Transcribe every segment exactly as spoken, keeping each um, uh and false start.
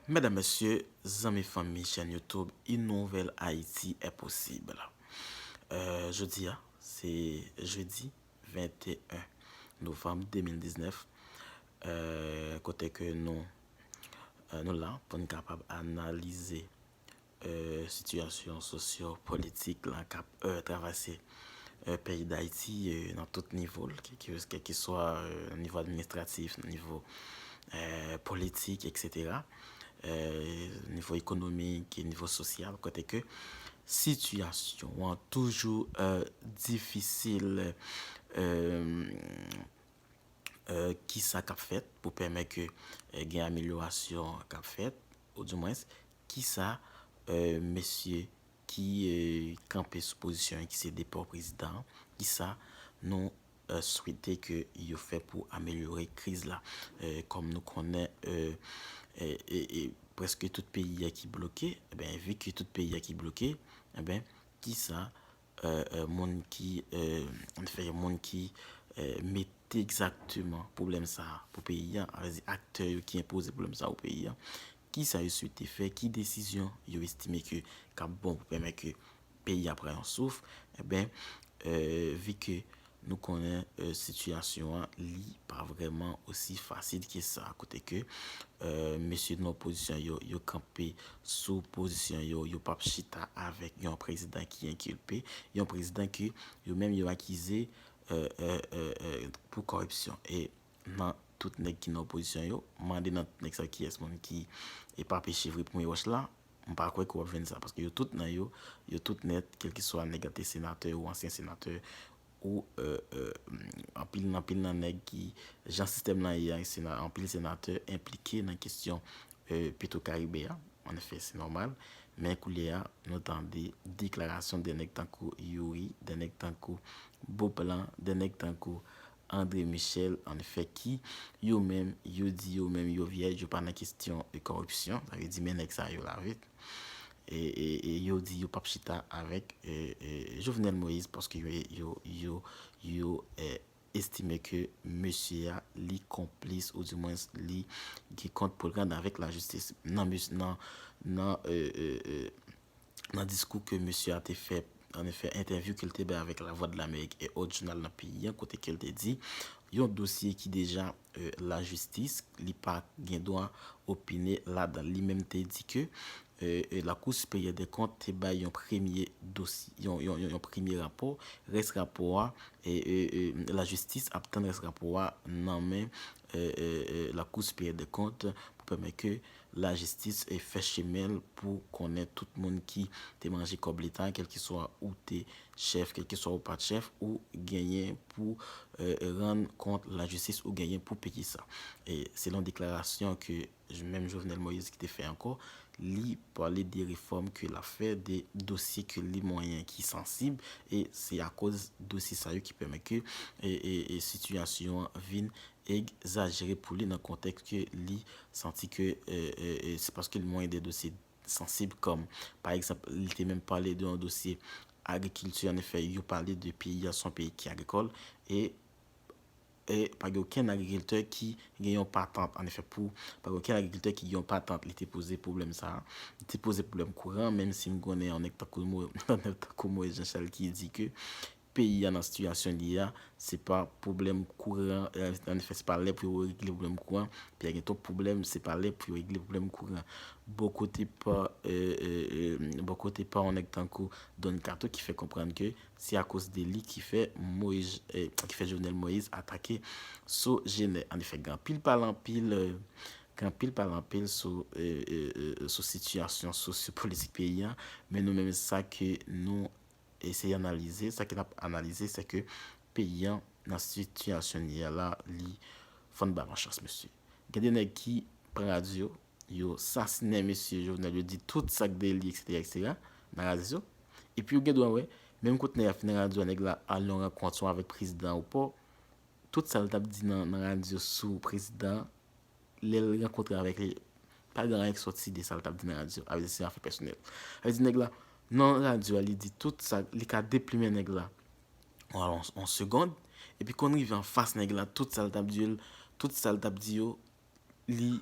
Medam, mesye, zanmi, fanmi chèn YouTube, Une Nouvelle Haïti est possible. Euh, jodi a, se jedi venteyen novanm de mil diznèf, euh, kote ke nou, euh, nou la pou n kapab analize euh, sitiyasyon sosyo-politik la k ap euh, travèse euh, peyi Dayiti euh, nan tout nivo l, kèlkeswa euh, nivo administratif, nivo euh, politik, et cetera. Euh, nivo ekonomik, nivo sosyal, kote ke sitiyasyon an toujou euh, difisil. Euh, euh, kisa k ap fèt pou pèmèt ke euh, gen amelyorasyon k ap fèt, ou dimwens, kisa euh, mesye ki euh, kanpe sou pozisyon ki se depa prezidan, kisa nou euh, swete ke yo fè pou amelyore kriz la. Euh, kòm nou konnen, euh, e, e, e, prèske tout peyi a ki bloke, e ben, vi ke tout peyi a ki bloke, e ben, kisa euh, euh, moun ki, euh, anfè, moun ki euh, mete egzakteman pwoblèm sa a pou peyi a, sa vle di aktè yo ki enpoze pwoblèm sa a pou peyi a, kisa yo swete fè, ki desizyon yo estime ke k ap bon pou pèmèt ke peyi a pran yon souf, e ben, euh, vi ke nou konnen euh, sitiyasyon an, li pa vrèman osi fasil ke sa, kote ke euh, mesye nan opozisyon yo, yo kanpe sou pozisyon yo, yo p ap chita avèk yon prezidan ki enkilpe, yon prezidan ke yo menm yo akize euh, euh, euh, euh, pou kòripsyon. E nan tout nèg ki nan opozisyon yo, mande nan tout nèg sa kiyès moun ki e pa peche vre premye wòch la, m pa kwè ke w ap jwenn sa, paske yo tout nan yo, yo tout nèt, kèlkeswa nèg la te senatè ou ansyen senatè, ou euh, euh, anpil anpil nan nèg ki, jan sistèm lan ye a, sena, anpil senatè enplike nan kesyon euh, Petro Caribe a. Anfè, se nòmal. Men koulye a, nou tande deklarasyon de nèg tankou Youri, de nèg tankou Beauplan, de nèg tankou André Michel, anfè, ki yo menm, yo di yo menm yo vyèj, yo pa nan kesyon euh, kòripsyon. Sa vle di, men nèg sa yo la vit. E, e, e yo di yo p ap chita avèk euh, euh, Jovenel Moïse, paske yo, yo, yo, yo euh, estime ke mesye a, li konplis, ou dimwens li gen kont pou l rann avèk lajistis. Nan, nan, nan, euh, euh, euh, nan diskou ke mesye a te fè, anfè, entèvyou ke l te bay avèk Lavwadlamerik e òt jounal nan peyi a, kote ke l te di, yon dosye ki deja euh, lajistis, li pa gen dwa opine ladan l. Li menm te di ke euh, euh, Lakou Siperyè dè Kont te bay yon premye dosye, yon, yon, yon, yon premye rapò. Rès rapò a, e, e, e, lajistis ap tann rès rapò a nan men euh, euh, euh, Lakou Siperyè dè Kont pou pèmèt ke lajistis e fè chemen l pou konnen tout moun ki te manje kòb leta, kèlkeswa ou te chèf, kèlkeswa ou pa t chèf, ou genyen pou euh, rann kont lajistis, ou genyen pou peye sa. E selon deklarasyon ke menm Jovenel Moïse ki te fè ankò, li pale de refòm ke l ap fè, de dosye ke li mwen ki sansib, e se akoz dosye sa yo ki pèmèt ke e, e, e sitiyasyon an vin egzajere pou li nan kontèks ke li santi ke e, e, e, se paske li mwen de dosye sansib kòm, pa egzanp, li te menm pale de yon dosye agrikilti, anfè, yo pale de peyi a se yon peyi ki agrikòl, e e pa gen okenn agrikiltè ki gen yon patant, anfè, pou, pa gen okenn agrikiltè ki gen yon patant, li te poze pwoblèm sa a. Li te poze pwoblèm kouran, menm si m konnen yon nèg tankou Mo-, nèg tankou Moïse Jean Charles ki di ke peyi a nan sitiyasyon li ye a, se pa pwoblèm kouran, euh, anfè, se pa lè pou yo regle pwoblèm kouran, peyi a gen twòp pwoblèm, se pa lè pou yo regle pwoblèm kouran. Bò kote pa, euh, euh, euh, bò kote pa yon nèg tankou Don Kato ki fè konprann ke se akoz de li ki fè Moïse, eh, ki fè Jovenel Moïse atake Sogener. Anfè, gen anpil pale anpil, eh, gen anpil pale anpil sou, eh, eh, eh, sou sitiyasyon sosyopolitik peyi a, men nou menm sa ke nou eseye analize, sa ke n ap analize, se ke peyi a nan sitiyasyon li ye a la, li fò n ba l yon chans, mesye. Gen de nèg ki pran radyo, yo sasinen mesye Jovenel, yo di tout sa k de li, et cetera, et cetera, nan radyo. Epi ou gen dwa wè, menm kote nèg la fin radyo a, nèg la al nan yon rankont swa avèk prezidan ou pa, tout sa l t ap di nan, nan radyo sou prezidan, lè l rankontre avèk li, pa gen anyen ki sòti de sa l t ap di nan radyo. Sa vle di se afè pèsonèl. Sa vle di nèg la, nan radyo a, li di tout sa, li ka deplimen nèg la an yon, yon segond. Epi kon rive anfas nèg la, tout sa l t ap di yo, tout sa l t ap di yo, li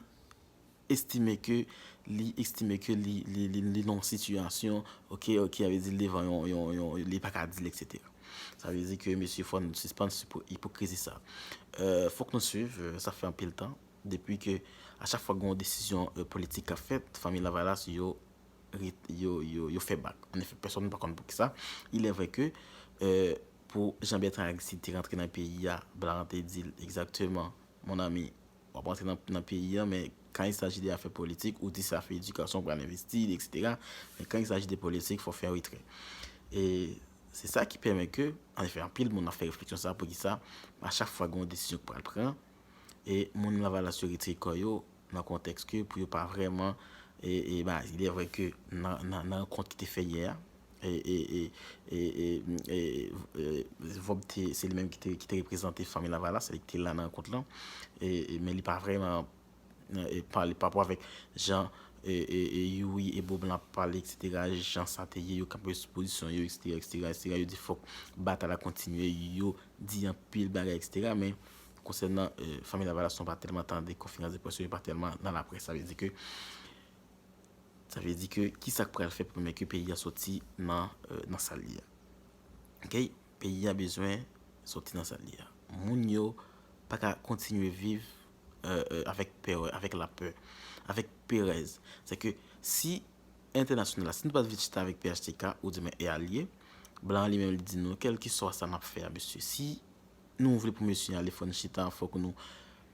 estime ke li estime ke li li li li nan yon sitiyasyon, ok, ok, sa vle di li devan yon yon yon li pa ka di l, et cetera. Sa vle di ke mesye fò n sispann ipokrizi sa. Fòk nou swiv, sa fè anpil tan depi ke a chak fwa gen yon desizyon politik k ap fèt, fanmi Lavalas yo yo yo yo fè bak. Annefè, pèsonn pa konn poukisa. Il est vrai que pou Jean Bertrand Aristide te rantre nan peyi a, blan an te di l egzakteman, mon ami, w ap rantre nan peyi a, men quand il s'agit de afè politik, ou di se afè edikasyon ou pral envesti, et cetera. Men quand il s'agit de politik, fò fè retrè. E se sa ki pèmèt ke, annefè, anpil moun ap fè refleksyon sa, poukisa a chak fwa gen yon desizyon ki pral pran, e moun Lavalas yo retire kò yo nan kontèks ke pou yo pa vrèman, e, e ba, il est vrai que nan, nan, nan rankont ki te fè yè a, e, e, e, e, e, e, e, Vòb te, se li menm ki te, ki te reprezante fanmi Lavalas, se li ki te la nan rankont lan, e, e, men li pa vrèman e, pale pa rapò avèk jan e, e, e, Youri e Beaublanc ap pale, et cetera, jan sa te ye, yo kanpe sou pozisyon yo, et cetera, et cetera, et cetera. Yo di fòk batay la kontinye, yo di anpil bagay, et cetera. Men konsènan e, fanmi Lavalas, nou pa tèlman tande konferans de près yo, yo pa tèlman nan laprès. Sa vle di ke sa vle di ke ki sa k pral fè pou pèmèt ke peyi a soti nan, e, nan sa l ye a? Ok? Peyi a bezwen soti nan sa l ye a. Moun yo pa ka kontinye viv e, e, avèk pè, avèk lapè, avèk perèz. Se ke si entènasyonal la, si nou pa t vin chita avèk P H T K, ou di men e alye, blan an li menm li di nou, kèlkeswa sa n ap fè a, mesye, si nou vle pou mesye ale, fò n chita, fòk nou,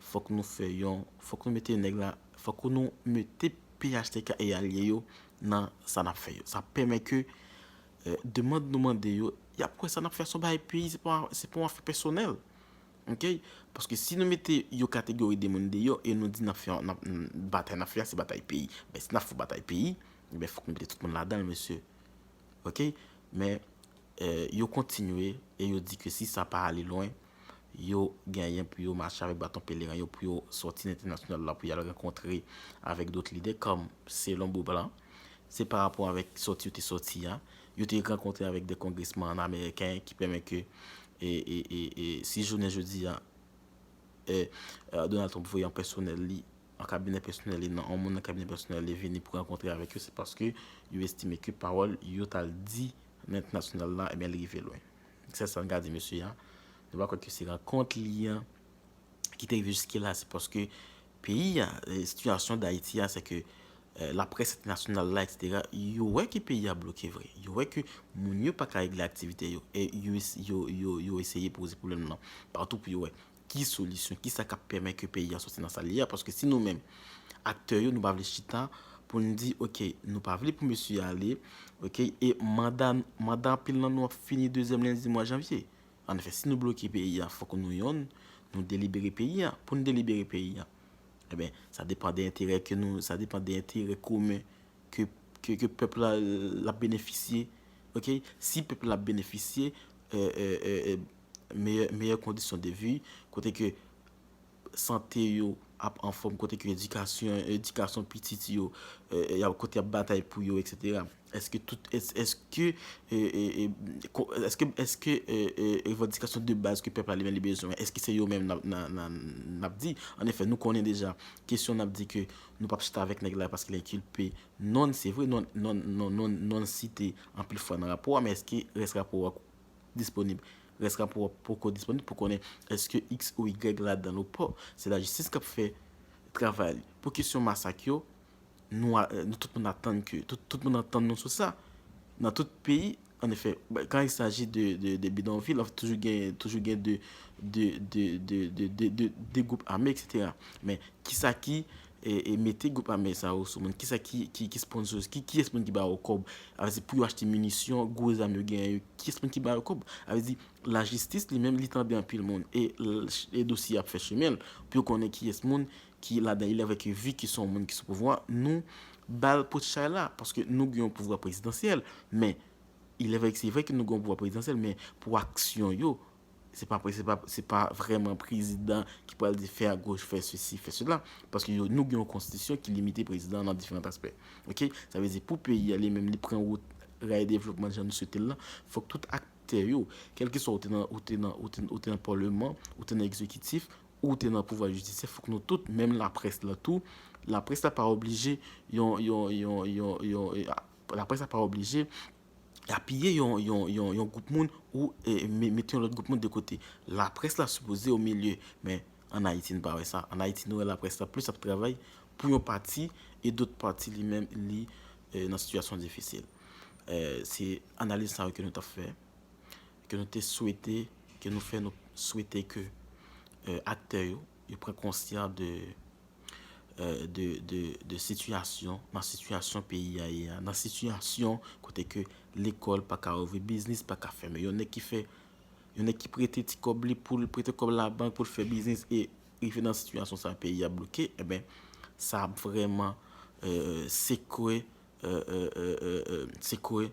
fòk nou fè yon, fòk nou mete nèg la, fòk nou mete P H T K e alye yo nan sa n ap fè yo. Sa pèmèt ke e, demann nou mande yo, y ap kwè sa n ap fè se yon bagay peyi, se pa, se pa yon afè pèsonèl. Ok? Paske si nou mete yon kategori de moun deyò e nou di n ap fè, n ap, batay n ap fè a, se batay peyi. Ben, si n ap fè batay peyi, ben, fòk nou mete tout moun ladan l, mesye. Ok? Men, e, yo kontinye e yo di ke si sa pa ale lwen, yo genyen pou yo mache avèk baton pelerin yo, pou yo sòti nan entènasyonal la, pou y al rankontre avèk dòt lidè, kòm selon Beaublanc, se pa rapò avèk sòti yo te sòti a. Yo te rankontre avèk de kongresman ameriken ki pèmèt ke, e, e, e, e, si jounen jodi a, e, e, Donald Trump voye yon pèsonèl li, yon kabinè pèsonèl li, nan yon moun nan kabinè pèsonèl li vini pou rankontre avèk yo, se paske yo estime ke pawòl yo t al di nan entènasyonal la, ebyen, li rive lwen. Se sa n ka di mesye a. Nou pa kwè ke se rankont li an ki te rive jiske la, se paske peyi a, e, sitiyasyon Dayiti a, se ke, e, laprès entènasyonal la, et cetera, yo wè ke peyi a bloke vre. Yo wè ke moun yo pa ka regle aktivite yo. E yo, yo, yo, yo eseye poze pwoblèm nan patou pou yo wè ki solisyon, ki sa k ap pèmèt ke peyi a soti nan sa l ye a. Paske si nou menm, aktè yo, nou pa vle chita pou n di, ok, nou pa vle pou mesye a ale, ok, e manda, manda anpil nan nou ap fini dezyèm lendi mwa janvye. Annefè, si nou bloke peyi a, fòk nou yonn, nou delibere peyi a. Pou n delibere peyi a, ebyen, sa depann de enterè ke nou, sa depann de enterè komen ke, ke, ke pèp la, l ap benefisye. Ok? Si pèp la ap benefisye, e, e, e, e, meyè, meyè kondisyon de vi, kote ke sante yo ap anfòm, kote ke edikasyon, edikasyon pitit yo, e, e, y ap, kote y ap batay pou yo, et cetera. Èske tout, èske, èske, e, e, e, ko-, èske, èske, e, e, revandikasyon de baz ke pèp la li menm li bezwen, èske se yo menm n ap, n a, n a, n ap di? Annefè, nou konnen deja, kesyon n ap di ke nou p ap chita avèk nèg la paske l enkilpe. Non, se vre, non, non, non, non, non site anpil fwa nan rapò a, men èske rès rapò a disponib? Rès rapò a poko disponib pou konnen èske X ou Y ladan l ou pa. Se lajistis k ap fè travay li. Pou kesyon masak yo, nou, a, nou tout moun atann ke, tout, tout moun atann nou sou sa. Nan tout peyi, annefè, kan il s'agit de, de, de bidonvil, toujou gen, toujou gen de, de, de, de, de, de, de, de gwoup ame, et cetera. Men, kisa ki, e, e mete gwoup ame sa yo sou moun? Kisa ki, ki, ki sponsorize? Ki, kiyès moun ki ba yo kòb? Avè di pou yo achte minisyon, gwo zam yo genyen yo, kiyès moun ki ba yo kòb? Avè di, lajistis li menm, li tande anpil moun. E, l-, e dosye ap fè chemen l pou yo konnen kiyès moun ki ladan, il est vrai ke vi ki se yon moun ki sou pouvwa, nou ba l pout chay la, paske nou gen yon pouvwa prezidansyèl, men il est vrai, se vre ke nou gen yon pouvwa prezidansyèl, men pou aksyon yo, se pa, se pa, se pa vrèman prezidan ki pral di fè a goch, fè sesi, fè sela, paske yo, nou gen yon konstitisyon ki limite prezidan nan diferan aspè. Ok? Sa vle di pou peyi a li menm li pran wout ray devlopman jan nou swete l lan, fòk tout aktè yo, kèlkeswa ou te nan, ou te nan, ou te, ou te nan palman, ou te nan egzekitif, ou te nan pouvwa jidisyè, fòk nou tout, menm laprès la tou, Laprès la pa oblije yon, yon, yon, yon, yon, e, a- laprès la pa oblije apiye yon, yon, yon, yon gwoup moun ou e, me- mete yon lòt gwoup moun de kote. Laprès la sipoze o milye, men ann Ayiti n pa wè sa. Ann Ayiti nou wè laprès la plis ap travay pou yon pati e dòt pati li menm li e, nan sitiyasyon difisil. E, se analiz sa yo ke nou t ap fè, ke nou te swete, ke nou fè nou swete ke e, aktè yo, yo pran konsyans de e, de, de, de sitiyasyon, nan sitiyasyon peyi a ye a, nan sitiyasyon kote ke lekòl pa ka ouvri, biznis pa ka fèmen. Yon nèg ki fè, yon nèg ki prete ti kòb li pou l prete kòb labank pou l fè biznis e rive nan sitiyasyon sa peyi a bloke, enben, sa ap vrèman e, sekwe, e, e, e, e, e, sekwe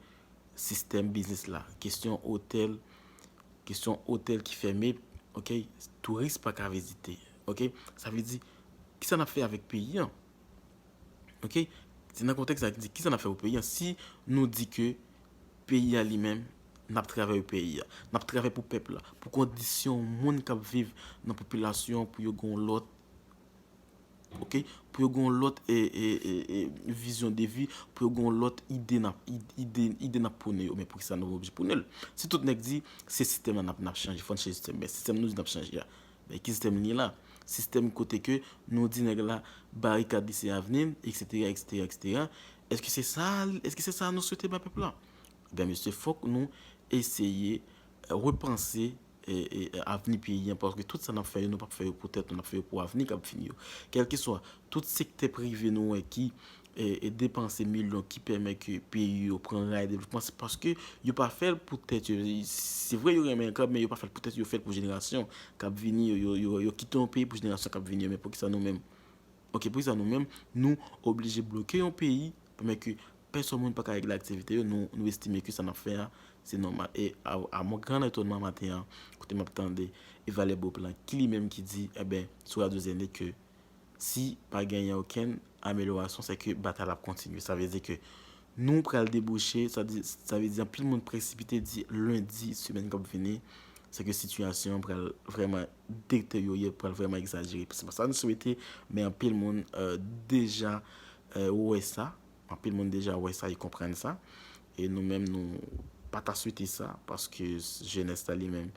sistèm biznis la. Kesyon otèl, kesyon otèl ki fèmen, ok, touris pa ka vizite, ok. Sa vle di, kisa n ap fè avèk peyi a? Ok, se nan kontèks sa ki di, kisa n ap fè pou peyi a? Si nou di ke peyi a li menm, n ap travay pou peyi a, n ap travay pou pèp la, pou kondisyon moun k ap viv nan popilasyon, pou yo gen yon lòt, ok, pou yo gen yon lòt e, e, e, e, vizyon de vi, pou yo gen yon lòt ide n ap, ide, ide, ide n ap pwone yo, men poukisa nou oblije pwone l? Si tout nèg di, se sistèm la n ap, n ap chanje, fò n chanje sistèm, men sistèm nou di n ap chanje a, men ki sistèm li ye la? Sistèm kote ke nou di nèg la, barikad li se avni l, etsetera, etsetera, etsetera. Èske se sa, èske se sa nou swete bay pèp la? Ben, mesye, fòk nou eseye e, repanse e, e, avni peyi a, paske tout sa n ap fè yo, nou p ap fè yo pou tèt nou, n ap fè yo pou avni k ap vini yo. Kèlkeswa tout sektè prive nou wè ki e, e depanse milyon ki pèmèt ke peyi yo pran ray devlopman, se paske yo pa fè l pou tèt yo. Se vre yo renmen kòb, men yo pa fè l pou tèt yo, yo fè l pou jenerasyon k ap vini yo. Yo, yo, yo kite yon peyi pou jenerasyon k ap vini yo. Men poukisa nou menm? Ok, poukisa nou menm, nou oblije bloke yon peyi, pèmèt ke pèsòn moun pa ka regle aktivite yo, nou, nou estime ke sa n ap fè a, se nòmal. E a, a mon gran etònman maten an, kote m ap tande Evalè Beauplan, ki li menm ki di, enben, sou Radyo Zenith ke si pa genyen okenn amelyorasyon, se ke batay la ap kontinye. Sa vle di ke nou pral debouche, sa di, sa vle di anpil moun presipite di lendi semèn k ap vini, se ke sitiyasyon an pral vrèman deteryore, pral vrèman egzajere. Se pa sa nou swete, men anpil moun e, deja e, wè sa. Anpil moun deja wè sa, yo konprann sa. E nou menm, nou pa ta swete sa, paske jenès la li menm,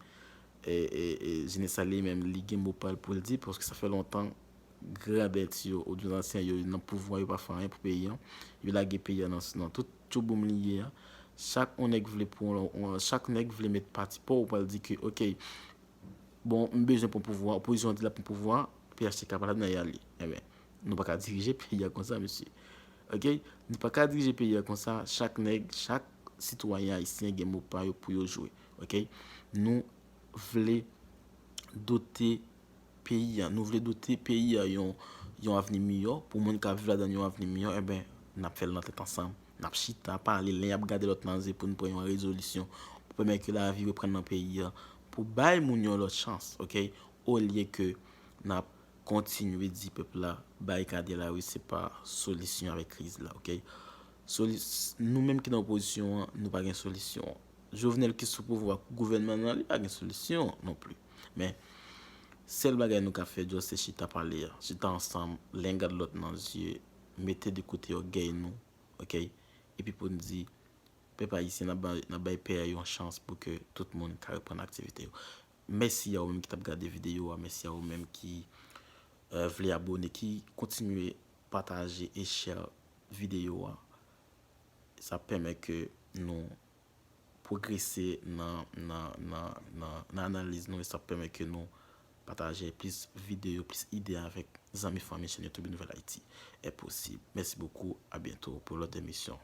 e, e, e, jenès la li menm, li gen mo pa l pou l di, paske sa fè lontan grandèt yo, oubyen ansyen yo, nan pouvwa, yo pa fè anyen pou peyi an. Yo lage peyi an nan, nan tout tchouboum li ye a. Chak on nèg vle pran, on, chak nèg vle met pati pa w, pral di ke, ok, bon, m bezwen pran pouvwa, opozisyon an di l ap pran pouvwa, P H T K pa ladan, y ale. Enben, nou pa ka dirije peyi a konsa, mesye. Ok? Nou pa ka dirije peyi a konsa, chak nèg, chak sitwayen ayisyen gen mo pa yo pou yo jwe. Ok? Nou vle dote peyi a, nou vle dote peyi a yon, yon avni miyò, pou moun k ap viv ladan l yon avni miyò, enben, n ap fè l nan tèt ansanm. N ap chita, pale, len y ap gade lòt nan zye pou n pran yon rezolisyon, pou pèmèt ke lavi reprann nan peyi a, pou bay moun yon lòt chans, ok? Olye ke n ap kontinye di pèp la, barikade lari se pa solisyon avèk kriz la, ok? Soli-, nou menm ki nan opozisyon an, nou pa gen solisyon. Jovenel ki sou pouvwa, gouvènman nan li pa gen solisyon non plis. Men, sèl bagay nou ka fè, just se chita pale a. Chita ansanm, len gad lòt nan zye, mete de kote ògèy nou, ok? Epi pou n di, pèp ayisyen, n ap bay, n ap bay pè a yon chans pou ke tout moun ka reprann aktivite yo. Mèsi a ou menm ki t ap gade videyo a, mèsi a ou menm ki e, vle abone, ki kontinye pataje e share videyo a. Sa ap pèmèt ke nou pwogrese nan, nan, nan, nan, nan analiz nou e sa ap pèmèt ke nou pataje plis videyo, plis ide avèk zanmi, fanmi. Chaîne YouTube Nouvelle Haïti est possible. Merci beaucoup, à bientôt pour l'autre émission.